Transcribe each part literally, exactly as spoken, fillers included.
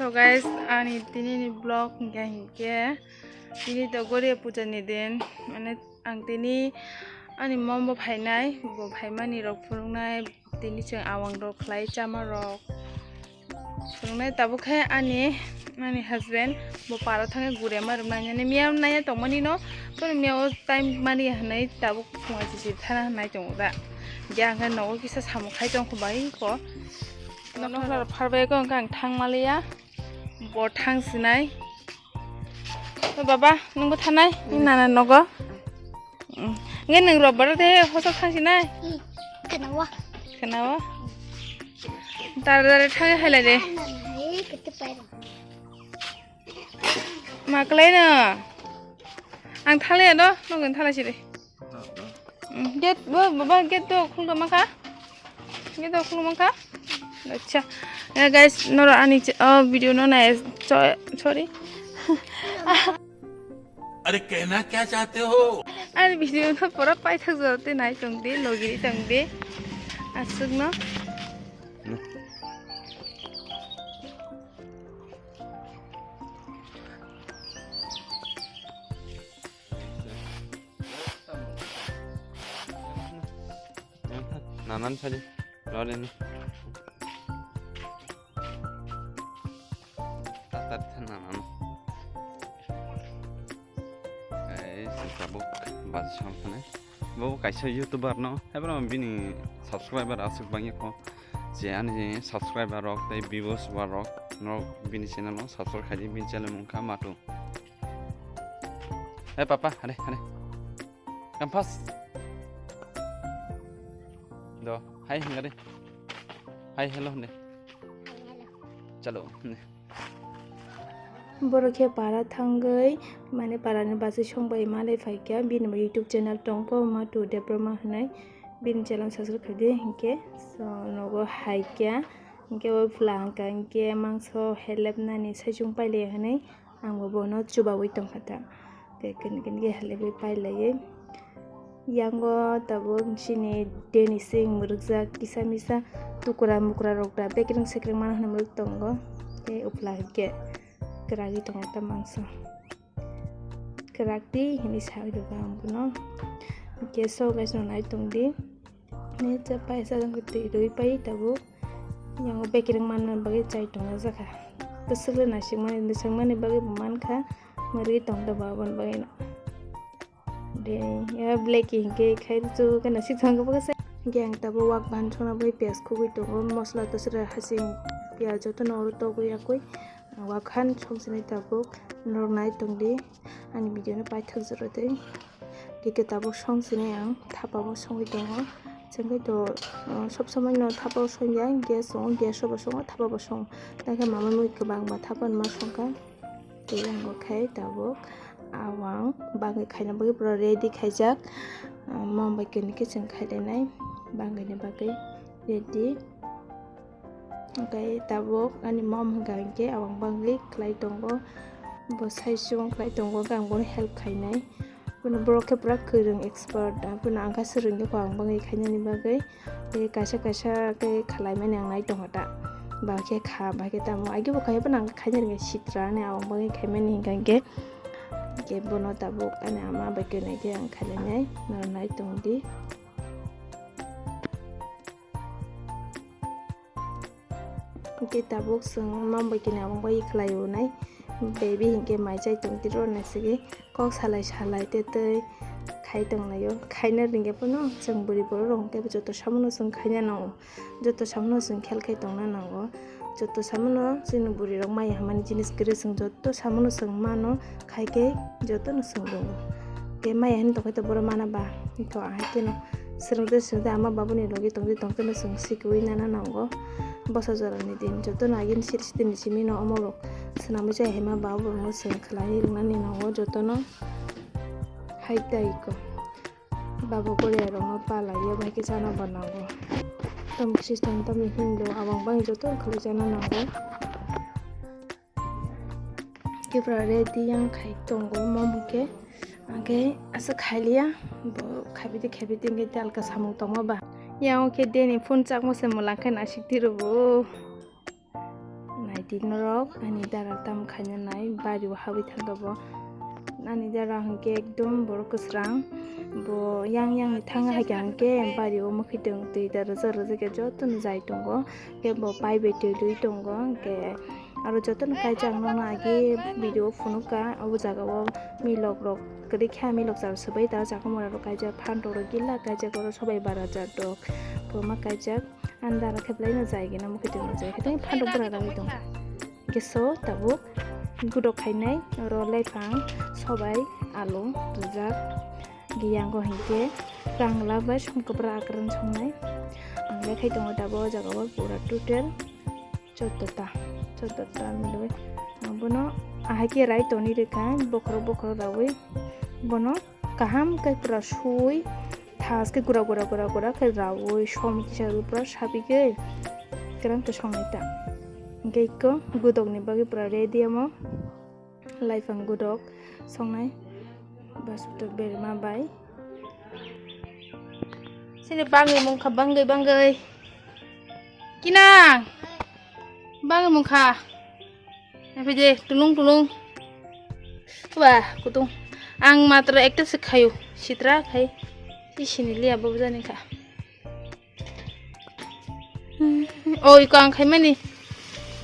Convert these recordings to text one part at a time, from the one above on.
So guys, ani tini ni vlog hingke hingke tini to Goria puja ni din, mane ang tini ani mom bo phainai, bo phaimani rok phunuknai, tini chwng awang rok khlai chama rok phunuknai. Tabuk khe ani, ani husband bo para thangwi gure ma rwmani, miya naiya tongmani no, bono miya o time mani hinwi tabuk phunga chichi thana hinwi tongo da. Hingke ang khe nogo kisa samung khai tong kho bai ko. Nono hwla rok phar bai ko, hingke ang thang maliya. Bo thang sinai. O baba, nwngbo thanai, ni nana nogo. Mm. Nge nwng robbaro de hosok thang sinai? Khnawa. Khnawa? Dare dare thang hai lai de. Hai, kete pai rok. Ma kwlai no? Ang thanglai ya do, nwng thanglai si de. Mm, gate, bo, bo, bo, gate do khuldo ma kha? Gate do khuldo ma kha? Acha. Eh, guys, noro ani ch-, oh, video no nai, cho-, sorry. अरे कहना क्या चाहते हो? Ani video no pura paithak jora tei nai tong di, logiri tong di. Aswk no. Nanan sadi, lolin. Tatar than nanan. Guys, tabuk bas samphane. Bo kaisa YouTuber no, ebro bini subscriber aswk bangya kho. Je ani subscriber rok tei viewers rok no bini channel no subscribe khai di, bini channel mung kha Matu. Hey papa, hare, hare. Come fast. Do, hi hingari. Hi, hello hinde. Chalo. Borok khe para thangwi, mane, parani bachwi song bai malai phaikha, bini bo YouTube channel tongkho, Matu Debbarma hwnwi, bini channel subscribe khaidi hinkhe, so, nogo haikha, hinkhe o pla hwnkha hinkhe mangso helepnani saichung pailaiya hwnwi, ang bo bono chubaui tongkha ta. Tei kini kini khe halaiwi pailaiwi. Yango tabuk chini deni sing mwrwkjak kisa misa tukra mukra rok da bekreng sekreng mano hwnwi mwrwk tongo. Tei uphla hinkhe kwragwi tongo ta mangso. Kwrak di hinwi saui rwkha ang bono. Hinkhe so guys no nai tongdi. Ni cha paisa jang twi rwi pai tabuk. Yango bekereng manna bagwi chai tongo jakha. Bwswk le naisingmani, naisingmani bagwi bo mankha. Mwrwi tong tabuk aboni bagwino. De, ya black hinkhe khai chu kana sik thang khe bwkha sai. Hinkhe ang tabuk wak bahan songna bagwi piyaj khugwi tongo. Mosla twswra hasing piyaj jotono oro togwi yakwi. Wak han song sini tabuk norok nai tongdi. Ani video no paithak jora tei. Khe tabuk song sini ang thapa bo songwi tongo. Chengkhe to, uh, sob somoi no thapa bo songya, gas o, gas o bo songo, thapa bo songo. Tei khe mama mui kwbang ba thapa ma songkha. Tei ang bo khai tabuk awang bagwi khaina bagwi pura ready khaijak. Uh, mom bai khe chwng khai lainai bagwi ni bagwi ready. Hwnkhe tabuk ani mom hwnkha hinkhe abang bangwi khlai tongo, bo saichung khlai tongo, hwnkhe ang bono help khainai. Bono borok khe pura kwrwng expert, bono ang kha swrwngya kho ang bangwi khainani bagwi. Tei kaisa kaisa khe khlaimani ang nai tongkha ta. Ba khe kha, ba khe tamo, agi bo kaiya phano ang khaina rwngya sitra ani abang bangwi khaimani hwnkha hinkhe. Hinkhe bono tabuk ani ama bai khe nai khe ang khainai, norok nai tongdi. Hwnkhe tabuk chwng mom bai kini abang bai khlai o nai. Baby hinkhe mai chai tong tiro nai sigi kok salai salai tei tei khai tong laio. Khaina rwngya phano chwng bwrwi borok rok hinkhe joto samono chwng khaina nango. Joto samono chwng khel khai tongna nango. Joto samono chini bwrwi rok maya hwnmani jinis kwrwi chwng joto samono chwng mano. Khai khe jotono swng rwngo. Tei maya hinwi tongkhe to borok mana ba. To ahai kheno swrwngtwi swrwngtwi ama babuni logi tongtwi tongtwino swng sikiui nana nango. Bosa jorani din jotono agini siri sitini simi no omo rok swnamwi chai hai ma ba borokno swng khlaiwi rwnani nango jotono. Hai tai ko. Babo Korea rokno palaiya bai khe chana bo nango. Tom system tamni hinwi abang bang joto khlai chana nango. Khe pura ready yang khai tongo mom khe. Angkhe aswk khailiya, bo khaibidi khaibidi hwnkhe telka samung tongma ba. Yang khe deni phone chakma se mwlang khe naisik tiro bo. Nai Norok ani dara tam khaina nai, bari o habwi thangkha bo. Ani dara hwnkhe ekdom borok kwsrang. Bo yang yang ni thang hai kha hwnkhe bari o mwkhwtwng twi da rwjak rwjak khe jotono jai tongo. Khe bo pai bai twi lui tongo. Hwnkhe aro jotono kaijak nokno agi video o phunukha. Obo jaga o milok rok kwrwi khe milok char swbai da jaga mora rok kaijak phan rok gila kaijak oro sobai bara jat rok kwbangma kaijak. Andar khe belai no jai gina mwkhwtwng no jai khe tei phanduk bwra ragwi tong. Hwnkhe so tabuk gudok khainai oro lephang, sobai, alu rijak. Hwnkhe yango hinkhe rangla bai songkwbra akwrwng songnai. Ang le khai tongo tabuk o jaga o pura total choddo ta, choddo ta milwi. Ang bono ahai khe rai toni rwkha bokhorok bokhorok raui bono kaham khe pura sui. Thas khe gura gura gura gura khe raui som kisa rw pura sapigwi kwrwng khe songnai ta. Hwnkhe ikko gudokni bagwi pura ready omo. Laifang gudok songnai. Basuktok berma bai. Sini bangwi mungkha bangwi bangwi. Kinang. Bangwi mungkha. Naphai de, tulung tulung. Wah, kutung. Ang matro ekta se khayu. Sitra khai. Si sini liya babu jani kha. Oi, ko ang khaimani.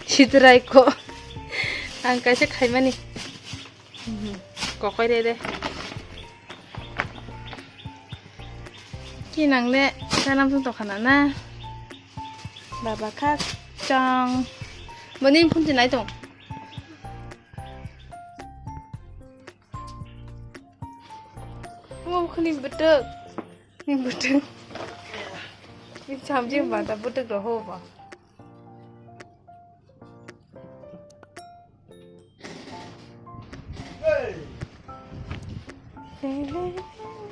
Sitrai ko. Ang kaisa khaimani. Kokoi de de. Ki nang le, kanam sung tokha na na. Baba kha chong. Boni phun ti nai tong. Mo khuni betuk. Ni betuk. Ni chamji ba ta betuk ro ho ba.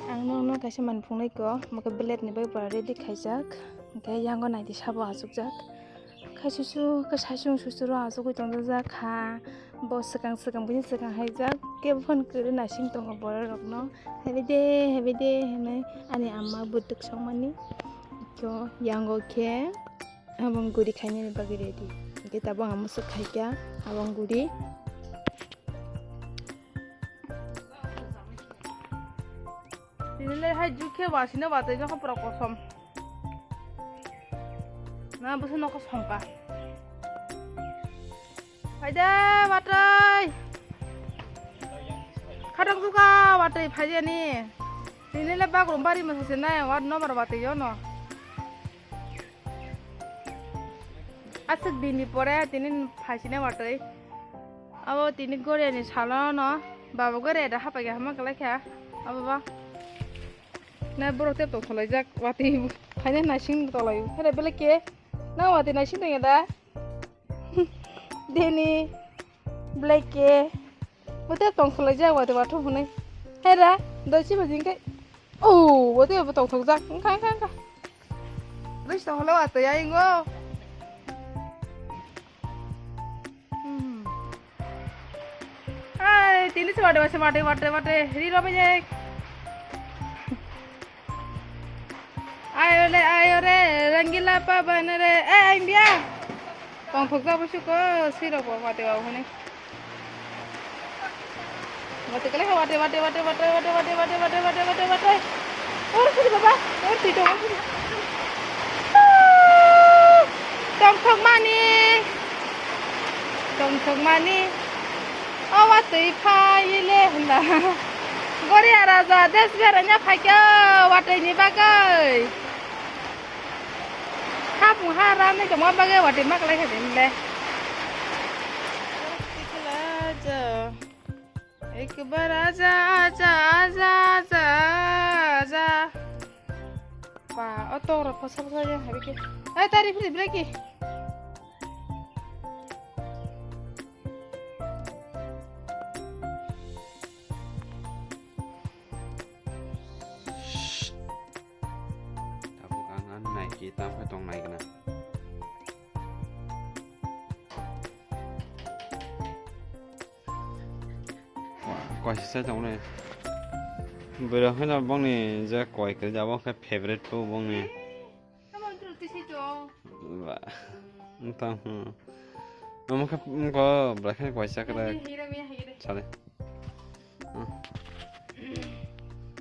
Ang nokno kaisa manphungnai ko, mokhe blade ni bai pura ready khaijak, hwnkhe yango naidi sabo achukjak. Khe susu, khe saichung susuro achugwi tongjak kha, bo swkang swkang bini swkang haijak, kebo phone kwrwi naising tongo borok rokno, hebede hebede hinwi ani ama bwtwk songmani. Ikko yango khe. Abang guri khainani bagwi ready. Hwnkhe tabuk ang musuk khaikha, abang guri. Tini le hai jukhe wasina watwi jokha pura kosom. Na busu nokho somka. Phaide watwi. Khatok jukha watwi phaide ni. Tini le bagrum bari masa sinai wat nobar watwi yono. Aswk dini pore tini phaisinai watwi. Abo tini Goria ni salo no baba Goria da hapai kha hama kwlai kha. Abo ba. Na borok tei tongthok laijak watwi phaina naising tolai. Hare belai ke. Na watwi naising tongya da. Deni. Belai ke. Bote tong kholai jak, wate watho hwnwi. Hera, doi si bajing kai. Oh, bote bo tong thok jak. Engkha, engkha, engkha. Doi si tong kholai wate ya ingo. Hmm. Ai, tini si wate, wate, wate, wate, wate. Ri lo bajai. Ayo le, ayo re, rangila paban re. Eh, ai, bia. Tongthok jabo suko, sirok bo wate wa hwnwi. Wate kale, wate, wate, wate. Oh, sini baba. Oh, twi tong. Tongthok mani. Tongthok mani. O watwi phai le hwnla. Goria raja des beraina phaikha watwi ni bagwi. Hapung ha ramwi tongma bagwi watwi maklai kha le. Raja. Ek bar aja, aja, aja, aja, aja. Ba, o tok rok phosa phosa yang habi ke. Ai, tari phri breki. Tabuk ang ano nai ki tam khe tong nai gana. Koi se tong nai. Bwrwi hwnba bongni je koi kwrwi abo khe favorite bo bongni. Ba, wng tong, hmm. Omo khe wngkha bwlai kheno kaisa kwrwi. Hira miya hira. Sale. Hmm.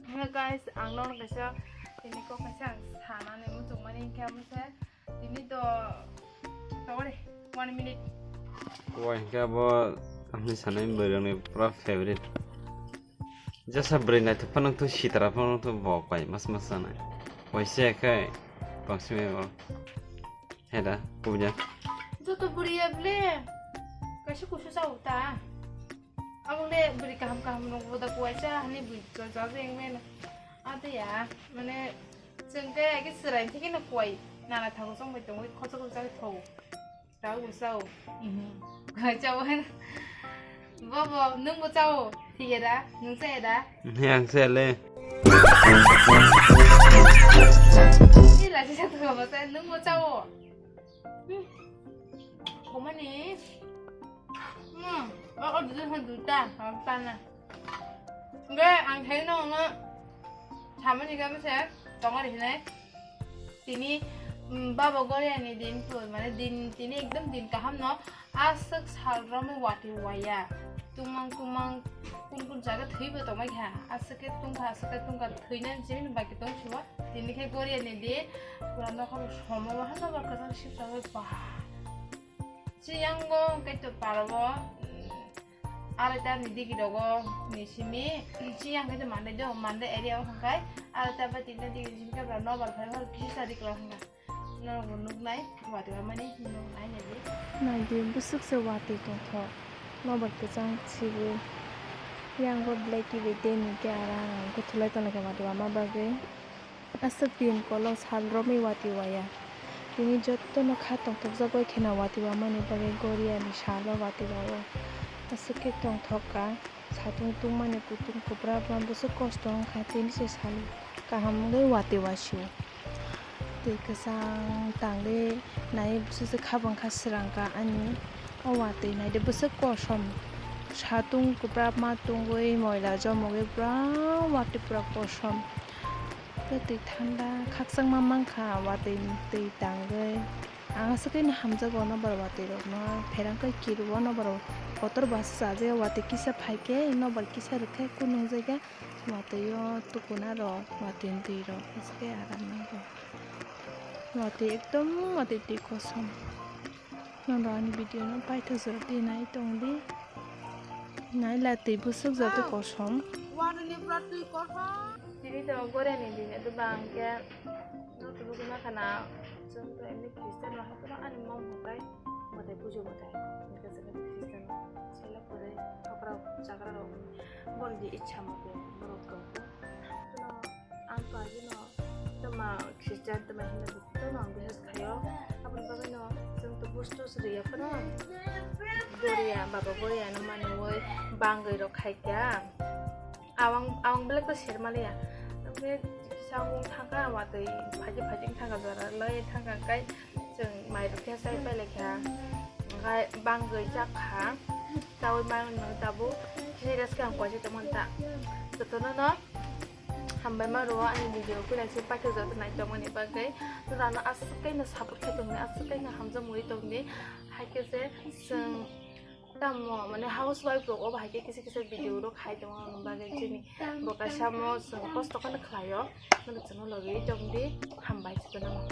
Hello guys, ang nono kaisa tini kok kaisa ang sanani muchungmani hinkhe amo se tini to tawari one minute. Koi hinkhe abo ang sanai bwrwini pura favorite. Jasa bwrwi naithok phano to sitra phano to bo pai mas mas sanai. Kaisa khe tongsi mai bo. Heda, kubja. Joto bwrwi ya ble. Kaisa kusu sa uta. Abang de bwrwi kaham kaham rok boda kuaisa hani bwrwi chajak jeng men. Ate ya, mane chwng khe age chwrai thikhe no kuai. Nana thago chong bai tongwi khochok rok jagwi tho. Tao bo sao. Hai chao. Bobo, nung bo chao. Thik ya da? Nung cha ya da? Ni ang cha le. Ni la cha tu ba sa nung bo chao. Hmm. Komani. Hmm. Ba ko dudu han duta. Ang pana. Ge, ang thai no no. Samani ga se. Tong ari hinai. Tini, mm, baba Goriani din phul, mane din, tini ekdom din kaham no, aswk sal romwi watwi waya. Tumang tumang kun kun jaga thwibo tongmai kha, aswk khe tungkha, aswk khe tungkha, thwina jemini baki tong siwa. Tini khe Goriani din, pura nokha bo somo bo hano ba kwchang sip tongwi ba. Chiyango hwnkhe to parabo, mm, Araita ni digi rogo ni simi, chiyang khe Mandai do, Mandai area o hwnkhe, araita bai tinta digi ni simi khe bwrano bar phai hor kisa rikla hwnkha. Norok bo nuknai, watwi wamani hinwi nuknai naidi. Naidi, bwswk se watwi tongthok, nobar kwchang sibwi. Yang bo black kibi tei ni khe arang kuthulai tonglaikha watwi wama bagwi. Aswk din kolok sal romwi watwi waya. Tini jotono kha tongthokjak bai kheno watwi wamani bagwi Goriani salo watwi wao. Aswk khe tongthok kha, satung tungmani kutung kwbrak ma bwswk kosto wngkha, tini se sal kaham wngwi watwi wasio. Twi kwchang tangwi nai bwswk se kha bangkha swrang kha ani o watwi naidi bwswk kosom. Satung kwbrak ma tungwi moila jomogwi pura watwi pura kosom. Tei twi thanda khakchangma mankha watwi twi tangwi. Ang aswk khe hamjago nobar watwi rokno, pherang khe kiruo nobar kotor bwsa chajakya watwi kisa phaikhe nobar kisa rwkhe kunung jakya watwi o tukuna rok watwi twi rok aswk khe aram nango. Watwi ekdom watwi twi kosom. Nang ani video no paithak jora twi nai tong di. Nai la twi bwswk jora twi kosom. Tini to Goriani din edo bang khe no tubuk na khana chwng to emni Christian no hakhe ani mom hatai mwtai pujo mwtai. Hwnkhe chwng Christian no sela pore okra chagra rok boni di ichha mote borok tong khe. Ang to agino tama Christian tama hindu tama ang bihas khayo. Aboni bagwi no chwng to busto sriya phano. Goriya, baba Goriya no manwi bangwi rok khaikha. Awang awang belek to sermaliya. Tambe samung thangkha watwi phaji phaji thangkha jora loi thangkha kai chwng mai rok khe sai pailai kha. Kai bangwi chakha. Tawi mai no tabuk serious khe ang koichi tongmani ta. Jotono no Hambai ma rwo ani video kuinai se paithak jora naitokmani bagwi. Norano aswk kaino support khai tongdi, aswk kaino hamjakmani tongdi. Haikhe se chwng tamo mane housewife rok obo haikhe kisa kisa video rok khai tongo, aboni bagwi chini bo kaisa mo chwng kosto kheno khlaio. Nokno chwngno logwi tongdi, hambai jotono.